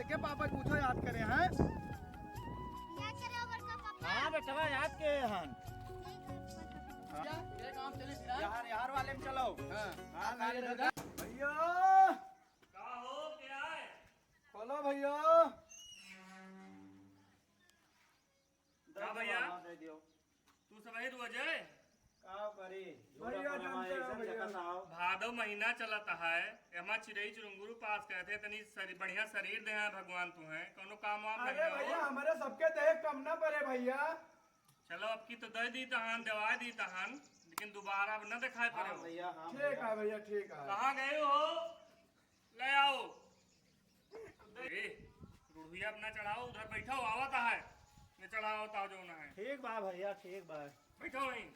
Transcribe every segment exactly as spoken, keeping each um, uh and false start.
के पापा पूछो, याद करे हैं? याद करे हो बड़का पापा? हाँ बेटवा, याद के हन। ठीक है, बड़का पापा। हाँ। ये काम चले फिर, हाँ? यार, यार वाले में चलो। हाँ। हाँ, हाँ, हाँ, हाँ। भैया। का हो, क्या है? खोलो भैया। का भैया? हाँ, दे दियो। तू सबहित वजह? का करी? भैया, झूला पर हमारे जानते हो ऐसन भैया। जगह ना हो। भादो महीना चलत है, एमा चिरई चुरुंगुरु पास करत है, तनी शरी-, बढ़िया शरीर दे हैं भगवान तू हैं, कौनो काम वाम अरे नहीं हो। भैया, हमारे सबके देह कम ना पड़े भैया। चलो, अब की तो दे दी तहान, दवा दी तहान, लेकिन दोबारा अब न दिखाई पड़े हाँ हो। भैया, हाँ ठीक भैया। है भैया, ठीक है। कहाँ गए हो? ले आओ। ए, रुढ़िया अपना चढ़ाओ, उधर बैठो, आवत है। ये चढ़ाओ, ताओ जो ना है। ठीक बा भैया, ठीक बा। बैठो वहीं।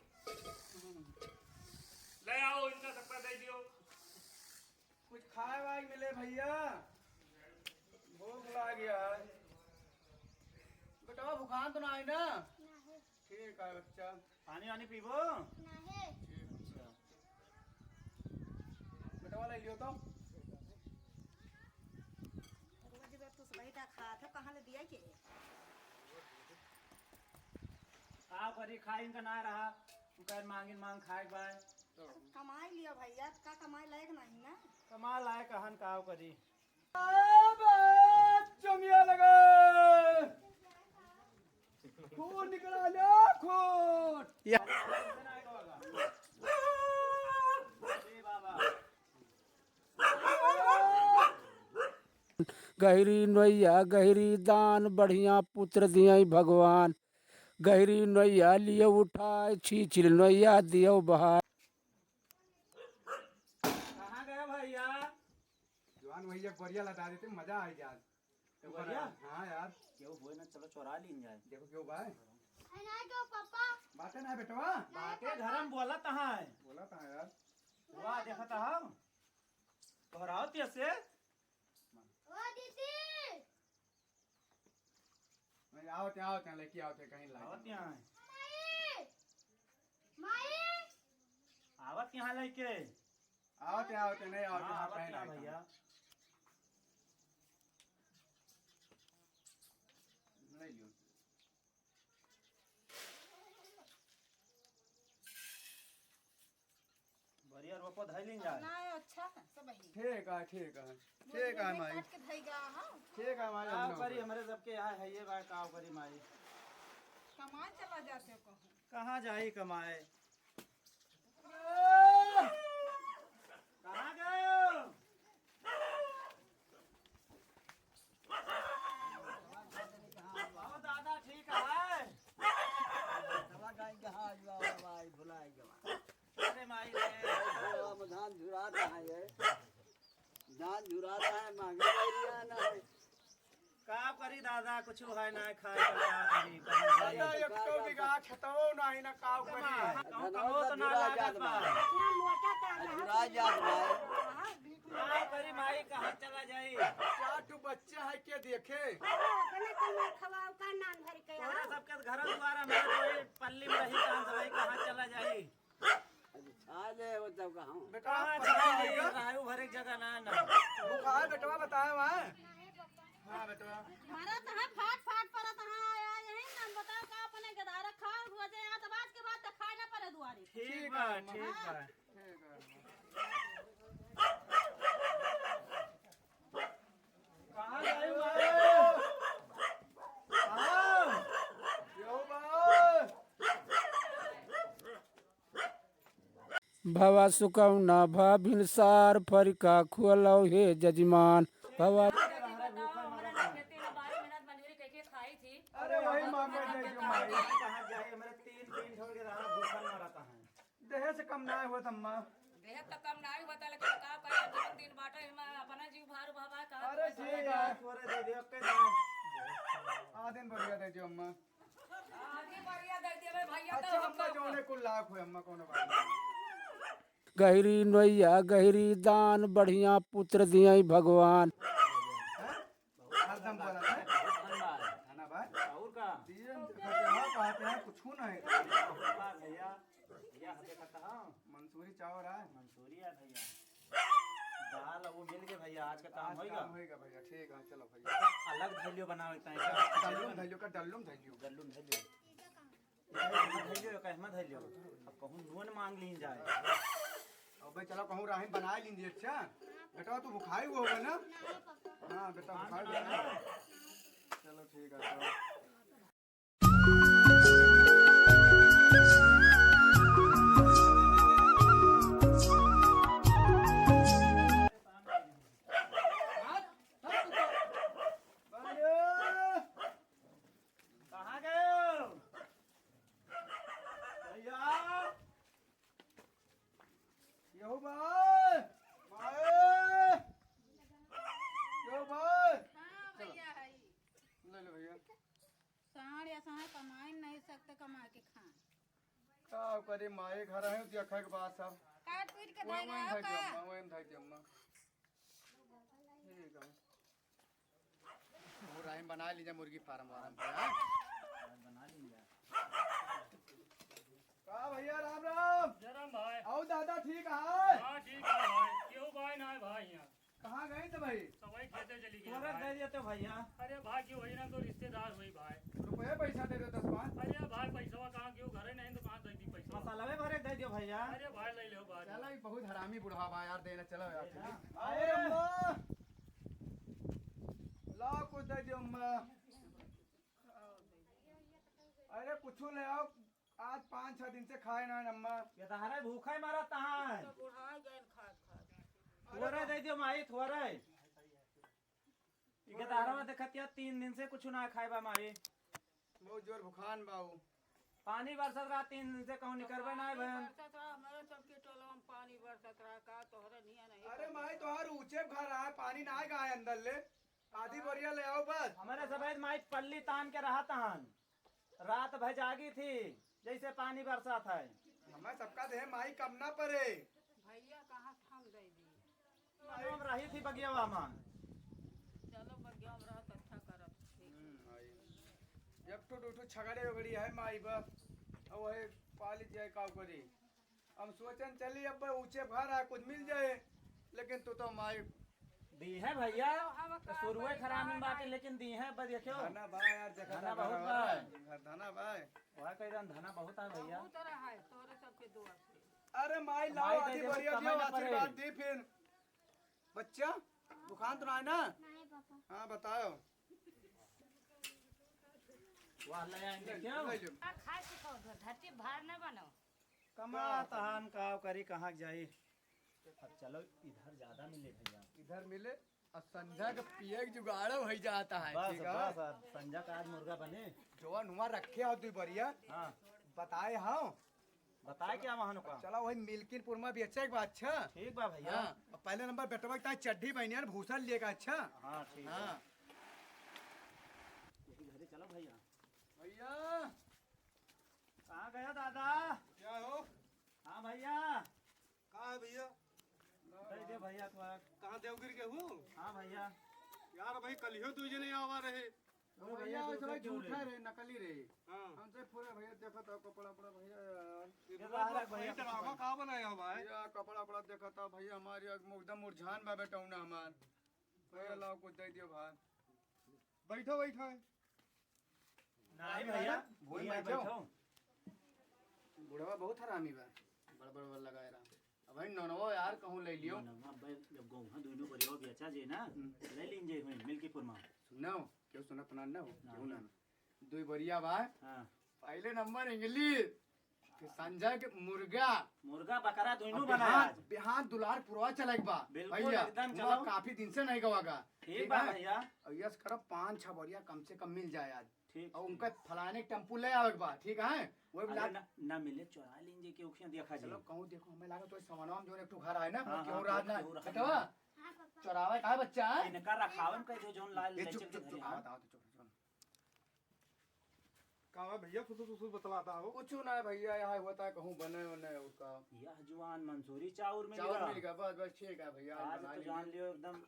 ले आओ, इनका सबका दे दियो। कुछ खाए वाए मिले भैया, भूख लाग गया है। बेटवा, भुखान तो ना है ना? ना है। ठीक है बच्चा। पानी वानी पीबो? नहीं। अच्छा। बेटवा ले लियो तो। रोज बे तू सबहित खात हो, कहाँ ले दिया के? का करी, खाइन का ना रहा, तू कहे मांगिन मांग खाए के बाय। कमाई लियो भैया, का कमाई लायक नहीं ना? कमा लायक हन, का करी। जमिया लगे। खून निकला ले, खून। या। गहिरी नोइया गहिरी दान, बढ़िया पुत्र दियई भगवान। गहिरी नोइया लियो उठाए, छीछिल नोइया दियो बहाए। कहाँ गए भैया? जवान भैया बढ़िया लदा देते, मजा आ गया। तो बढ़िया? हाँ यार। केहू होए ना, चलो चोरा लीन जाए। देखो केहू बा। अरे ना क्यों पापा? बाटे ना बेटवा। बाटे घर में बोलत है। बोलत है यार। वाह, देखत है। घबराओ तेसे। ओ दीदी। नहीं, आवत हैं, आवत हैं, लड़की आवत हैं, कहीं लाग आवत हैं। माई! माई! आवत हैं लइके। आवत हैं, आवत हैं, नहीं आवत हैं, हाँ, हाँ, आवत पहले हैं आवत हैं। भैया। ले लियो। बढ़िया रोपो धइ लीन जाए। ना, अच्छा है, सब है। ठीक है, ठीक है। ठीक है, माई। काट के धइ गया, हाँ। ठीक है, माई, का अपना करी, ऊपर। हमरे सबके यहाँ है ये बात, का करी, माई। कमाए चला जाते हो कहूँ। कहाँ जाई कमाए? कहाँ गए हो? बाबा दादा ठीक है? दवा गाय के हाथ बाबा भाई भुलाई गवा। अरे माई रे। हम धान झुराता है ये। धान झुराता है, महंगी बैरिया ना है। का करी दादा, कुछ है ना खाए का, का करी, कहाँ जाई? दादा, एक तो बीघा खेतवो नाही ना, का करी? कहाँ, कहूँ कमो तो ना लागत बा। इतना मोटा का झुरा जात बा। का करी माई, कहाँ चला जाई? चार ठो बच्चा है के देखे? अरे, अपने कमर खवाओ का नाम धर के, तोरे हाँ? सबके घर द्वार हमारे कोई पल्ली में रही, कहाँ से भाई, कहाँ चला जाई? अरे, छा ले हो तब कहाँ? बेटा, कहाँ पता छा ले? होगा? रायू भरे के जगह ना, ना। वो कहाँ है बेटवा, बताए वहाँ? हाँ बेटवा। मारा तो है फाट फाट पड़त है, आया यही ना, बताओ का अपने गदारा खाओ, रोजे यहाँ तो आज के बाद तो खाए ना पड़े दुआरे। ठीक बा, ठीक बा। हाँ। ठीक बा। कहाँ गए हो? कहाँ? यो बा। भवा सुकौना भा भिनसार, फरिका खुअलौ हे जजमान। भवा बताओ, हमरा लगे तेल बारी मेहनत मजूरी कइके खाई थी। अरे वही मांगे दे जो माई। कहाँ जाए, मेरे तीन, तीन छोड़ के रहा, भूखा मरता है। देह से कम ना हुआ अम्मा। देह तो कम ना हुआ था, लेकिन का करे, दो दिन बाटो, एमा अपना जीव भार बाबा का। अरे ठीक है। थोड़े दे दियो, के दे। आदिन बढ़िया दे जो अम्मा। आदि बढ़िया दे दिए भैया, अच्छा, तो अम्मा हमको जोने कुल लाख हुए, अम्मा कोनो बात नहीं। गहिरी नोइया, गहिरी दान, बढ़िया पुत्र दियई भगवान। हैं? हरदम बोलत है। धन्यवाद। है ना भाई? और का? दिए हम कहते हैं, कहते हैं, कुछ नहीं। धन्यवाद भैया। भैया, हमें कहता हूँ। मंसूरी चावल है? मंसूरी है भैया। दाल वो मिल गए भैया, आज का काम आज होइगा? काम होइगा भैया, ठीक है, चलो भैया। अलग धैलियो बनावे ताई। डल्लुम धैलियो का, डल्लुम धैलियो। डल्लुम धैलियो। कहमा धैलियो, कहमा धैलियो। अब कहूँ नून मांग लीन जाए। अबे चलो कहूँ राहिन बनाए लीन जाए, अच्छा? बेटा तू भुखाई हुआ होगा ना? हाँ बेटा भुखाई हुआ ना? चलो ठीक है, चलो। कहाँ गए हो? भैया! यो भाई! भाई! यो भाई! हाँ, भैया, है। ले लो भैया। साँड़ या साँड़ कमाए नहीं सकते, कमा के खाए। का करे, माई घर आए, देखा के बाद सब। काट पीट के वही, धइल वही रहा धइ का? दियो अम्मा, वही धइ दियो अम्मा। ठीक है। वो राहिन बना लीजा मुर्गी फार्म वार्म पे, हाँ? बना लीजा। का भैया, राम राम। जय राम भाई। आओ दादा, ठीक है? हाँ, ठीक है भाई। क्यों भाई ना है भाई यहाँ? कहाँ गए थे भाई? तो वही खेते चली गई थोड़ा भाई। दे देते भैया। अरे भाई, क्यों वही ना तो रिश्तेदार हुई भाई। रुपये पैसा दे दो दस पाँच। अरे भाई, पैसवा कहाँ, क्यों घरे नहीं तो कहाँ दे दी पैसा? मसाला में भरे दे दियो भैया। अरे भाई, ले लो भाई। चलो, ये बहुत हरामी बुढ़वा बा यार, देना चलो यार। अरे अम्मा, लाओ कुछ दे दियो अम्मा। अरे कुछ ले आओ, आज पाँच छह दिन से खाए ना अम्मा। ये तो हरे भूखा ही मरा तहाँ है। तो बुढ़ा गए खात खात। थोड़े दे दियो माई, थोड़े। इके दारवा देखतिया, तीन दिन से कुछ ना खाए बा माई। बहुत जोर भुखान बा उ। पानी बरसत रहा तीन दिन से, कहूँ निकरबे ना है बहन। बरसत रहा, हमारे सबके टोलवा में पानी बरसत रहा, का तोहरे निया नहीं अरे करत माई, रहा। तोहार ऊंचे घर आए, पानी ना आए गाय अंदर ले, आधी बोरिया ले आओ बस। हमारे सफेद माई पल्ली तान के रहा तहन, रात भर जागी थी, जैसे पानी बरसत है। हमें सबका देह माई कम ना पड़े। भैया कहाँ थाम दे दी। हम रही थी बगियावा मा। चलो, बगिया में रह तो अच्छा करत। हम्म, आई। एक ठो, दू ठो छगड़े उगड़ी है माई बाप। अब वही पाली जाए, का करी। हम सोचन चली, अब ऊंचे घर आ, कुछ मिल जाए, लेकिन तू तो माई दी है भैया, हम तो का शुरुए करी, खराब में का बाटे, करी? लेकिन दी है, बस देखियो। धना बा यार, देखा धना था बहुत घर बा। वाला। घर धना बा। वह कह रहा धना बहुत है भैया। बहुत तरह है, तोरे सबके दुआ से। अरे माई, लाओ, माई आधी दे दे, बोरिया कमाई दियो, ना पड़े। आशीर्वाद दी फिर। बच्चा, भुखान तो ना है ना? नहीं पापा। हाँ, बताओ। वाह, ले आएंगे ले, क्या? ले लो। आ, खा चुका उधर, धरती भार न बनो। कमा तहान का करी, कहाँ के जाई? अब चलो, इधर ज्यादा मिले भैया। इधर मिले, और संझा के पिए के जुगाड़ो हो जाता है, बस, ठीक है? बस, अब संझा का आज मुर्गा बने। जवन हुआ रखे हो दुई बोरिया, हाँ। बताए हो, बताए क्या वहाँ का? चला वही मिल्किनपुर में बेचे के बा, अच्छा? ठीक बा भैया। हाँ, और पहले नंबर बेटवा के ताई चड्ढी बनियान भूसा लेगा, अच्छा? हाँ, ठीक हाँ। बा। यही घरे चलो भैया। भैया। कहाँ गया दादा? क्या हो? हाँ भैया। कहाँ है भैया? दे दे भैया थोड़ा। कहाँ देवगिर के हूँ? हाँ भैया। यार भाई कल ही दो जने आवा रहे। ओ भैया, भैया, वैसे भाई दूसरे क्यों झूठा रहे? रहे, नकली रहे। हाँ। हमसे पूरा भैया देखा था कपड़ा, कपड़ा भैया यार। ये ये बाहर बात भैया भाई ड्रामा कहाँ बनाया हो भाई? भैया कपड़ा, कपड़ा देखा था भैया, हमारी एकदम मुरझान बा बेटौना हमार। भैया लाओ कुछ दे दियो भाई। बैठो, बैठो। नहीं भैया, भैया, भूल भैया बैठो। बैठो। बुढ़वा बहुत हरामी बा, बड़ बड़ बड़ लगाए रहा। अब भाई ननवा यार कहूँ ले लियो। ननवा भाई, जब गौहा दोनों बरिया बेचा जे ना, हम्म। ले लीन जे हुई मिल्कीपुर में। सुनो, क्यों सुनत ना ना हो, ना। क्यों ना ना। दुई बरिया बा। हाँ। पहले नंबर इंग्लिश, फिर संजय के मुर्गा। मुर्गा बकरा दोनों अब बनाया बिहान, आज। बिहान दुलार पुरवा चलेक बा। बिल्कुल, भैया, एकदम हुआ चलो। काफी दिन से नहीं गवा गा। ठीक ठीक बा है? भैया। और यस करो पाँच छह बरिया कम से कम मिल जाए आज। ठीक, और ठीक। उनका फलाने टेम्पू ले आवे के बा, ठीक है? वो अरे ना, ना मिले, चोरा लीन जे के उखियाँ देखा चलो, जाए। कहूँ देखो, हमें लगा तो सवनवा में जो एक ठो घर आए ना, हाँ, वो हाँ, क्यों रात ना, क्यों रखा बेटवा, है? चोरावे का बच्चा है? इनका रखावन का जो, जोन लाल ये ले चुप, चल के चुप, चुप, धरिया। आवत, आवत, चुप, चुप। का बा भैया, फुसुर फुसुर बतलाता हो? कुछ ना है भैया, यहाँ होता है कहूँ बने वने और का। यह जुआन मंसूरी चाउर मिल चाउर गया। मिल गया, बस, बस, ठीक है भैया, आज बना तो लीजिए। जान लियो एकदम।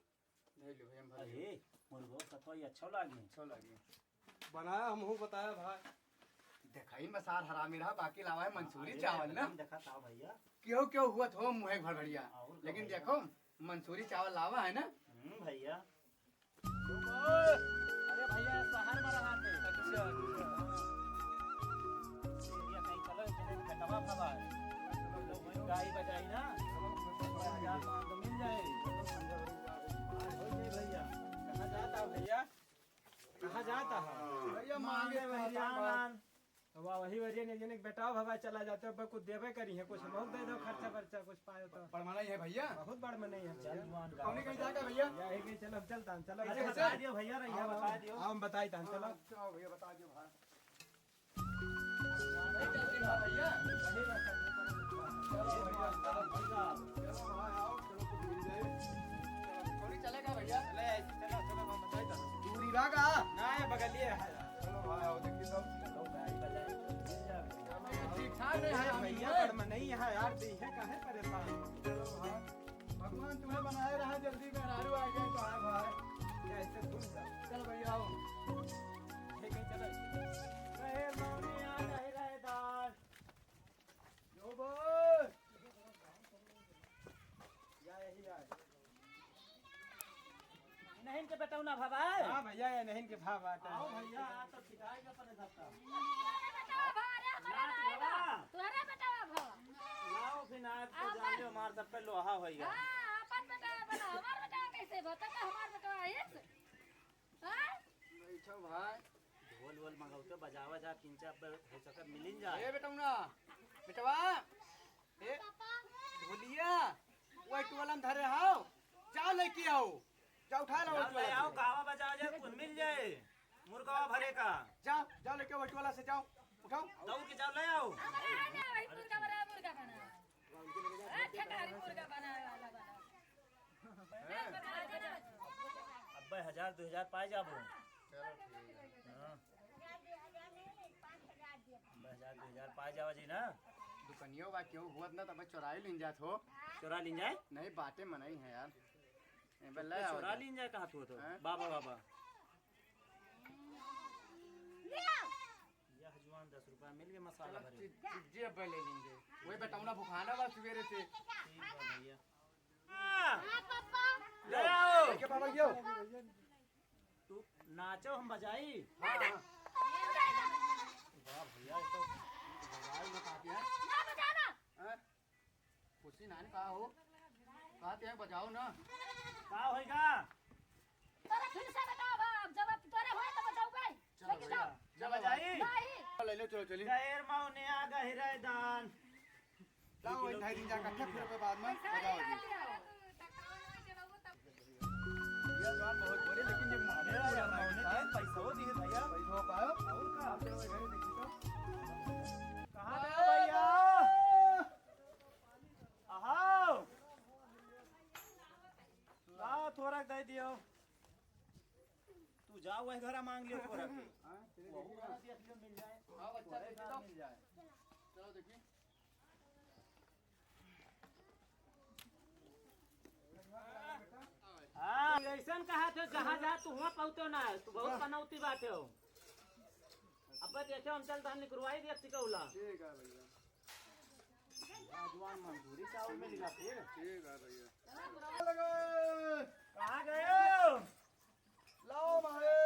धर लियो भैया, हम भर अरे, लियो। मुर्गो सतवा ये अच्छा लागे। अच्छा लागे। बनाया हमहू बताया भाई। देखाई में सार हरामी रहा, बाकी लावा है मंसूरी अरे, चावल ना। एकदम देखा था भैया। क्यों, क्यों हुआ थो मुँहे भड़भड़िया। और का लेकिन भैया? देखो, मंसूरी चावल लावा है ना। हम्म, भैया। ओए, कहाँ जाता है? भैया, मांगे मांगे तो भैया बताओ। नान। वाह, वही वरियन एक जने के बेटा हो, भवा चला जाते हो, अब कुछ देबे करी है, कुछ हमहू दे दो, खर्चा बर्चा कुछ पाए तो। बड़ मनई है भैया। बहुत बड़ मनई है भैया। कौनी कहीं जाता भैया? यही कहीं चलो, हम चलता हम, चलो। अरे, कैसे? बता दियो भैया, रहिया हाँ, बता दियो। हाँ, हम बताई तान, चलो। हाँ, भैया, बता दियो भाई। चलो भैया, चलो भैया, चलो भाई, आओ, चलो कुछ मिल जाए। कौनी चलेगा भैया? चले, चलो, चलो, हम बताई तान। दूरी रहा। ना, ये बगलिए है। चलो भाई, आओ, देखिए सब। चलो भाई, भला है, मिल जाए। ठीक ठाक है, ए, हम भैया, हैं। बड़ मनई यहाँ यार, दी है, काहे परेशान? चलो भाई, भगवान तुम्हें बनाए रहा, जल्दी मेहरारू आ जाए तो आए भाई। या ऐसे घूम जाओ। चलो भैया, आओ। ठीक है, चलो। रहे मौनी आ रहे, रहे दार। जो बोल। या यही आ। इनहिन के बेटौना भवा है? हाँ भैया, ये इनहिन के भवा बाटे। आओ भैया, आ तो छिटाई के अपने सबका। तोहरे बेटवा भा, अरे हमारे नाथ नाई बा। भवा। तोहरे बेटवा भा। लाओ फिर नाथ को अपन जाने मार तब पे लोहा होइगा। हाँ, अपन बेटवा बना, हमार बेटवा कैसे बा? तब तो हमार बेटवा है से। हाँ? बैठो भाई। ढोल वोल मंगाओ तो बजावा जा, तीन चार बार हो सके मिलिन जा। ए बेटौना, बेटवा, ए, पापा। ढोलिया, वही टोला में धरे हाव, जाओ लेके आओ, जाओ उठा लाओ जाओ टोला ले आओ, से। गावा बजावा जाए, कुछ मिल जाए, मुर्गावा भरे का। जाओ, जाओ लेके आओ टोला से, जाओ, उठाओ। दौड़ के जाओ, ले आओ। हमारे यहाँ नहीं, वही मुर्गा बना, मुर्गा बना। अच्छा, गाड़ी मुर्गा बनावे वाला बना। अब्बे हजार दो हजार पाए जाबो। चलो ठीक है। हाँ। अब्बे हजार दो हजार पाए जावा जी ना। दुकनियो बा, केहू हुअत ना, तब चोराई लीन जात हो। चोरा लीन जाए? नहीं, बाटे मनई है यार। ए, बे, ले तो आओ चोरा जा। लीन जाए कहा तू तो। हैं? बाबा, बाबा। ले आओ। यह जवान दस रुपया मिल गए, मसाला चलो, भरे। चि-, चिज्जे अब्बे ले लेंगे। वही बेटौना भुखाना बा सुबेरे से। ठीक बा भैया। हाँ, पापा। ले आओ। के बाबा यो। तू नाचो, हम बजाई। हाँ, हाँ। वाह भैया, ये तो बजाई में काफी है। ना बजाना। हाँ? खुशी नानी कहा हो? कहा ते बजाओ ना। का होइगा? तोरा फिर से बताओ बाप, जब तोरे होए तो बजाओ भाई। चलो लेके भैया, जाओ। चलो बजाई। नहीं। ले लो, चलो, चलिए। गैर मौने आ गहिरे दान। लाओ, वही ढाई दिन जा इकट्ठा, फिर ओके बाद में बजाओ जी। ये बात बहुत बोले, लेकिन ये माने वाला है। पैसा हो दिए भैया। पैसा हो पायो? और का? आप लोग घरे देखिए तो। कहाँ गया भैया? आहाओ। लाओ, थोड़ा दे दियो। तू जाओ, वही घरा मांग लियो थोड़ा के। हाँ, चलिए वहू देखिए। घरा देख लियो, मिल जाए। हाँ, बच्चा, थोड़ा देखिए तो। मिल जाए। चलो, देखिए। हाँ, ऐसन कहा थे, जहाँ जा तू हुआँ पहुँचो ना है, तू बहुत पनौती बात है हो। अब देखे, हम चल तहन निकरवाई दिया टिकौला। ठीक है भैया। राजवान मंसूरी चावल मिल गया फिर। ठीक है भैया। कहाँ गए हो? लाओ मारे।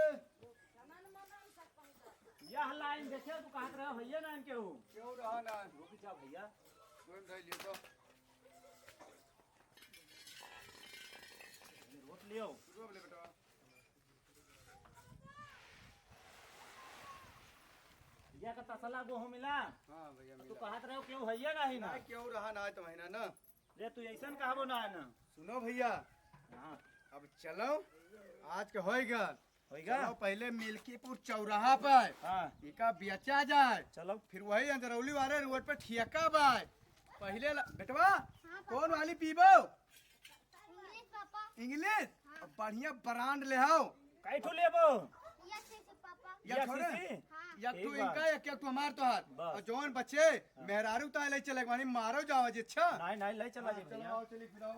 यह लाइन देखे, तू कहाँ रहा भैया ना इनके हो? क्यों रहा ना? रुक जा भैया। तुरंत धर लियो तो। ये रोक लियो। रोक ले बेटा। भैया का तसला गोहूँ मिला? हाँ भैया, तू मिला। कहत रहो केहू हइये नाही ना। ना, केहू रहा ना तो महीना ना। रे, तू ऐसन कहबो ना है ना। सुनो भैया, हाँ। अब चलो, आज के होइगा। होइगा? चलो, पहले मिल्कीपुर चौराहा पर हाँ। इका बेचा जाए। चलो। फिर वही अंदरौली वाले रोड पे ठेका बाय। पहले ला-, बेटवा, हाँ, पापा। कौन वाली पीबो? इंग्लिश, पापा। इंग्लिश? हाँ। अब बढ़िया ब्रांड ले आओ। काई ठो लेबो? या शीशी, पापा। या या थोड़े? शीशी? हाँ। या ठीक तू बा। इनका, या क्या तू हमार तोहार? बस। और जौन बचे, हाँ। मेहरारू ताय ले चले, मानी मारो जाओ जी, अच्छा? नहीं, नहीं, ले चला हाँ, जी चलो भैया। आओ, चलिए फिर आओ।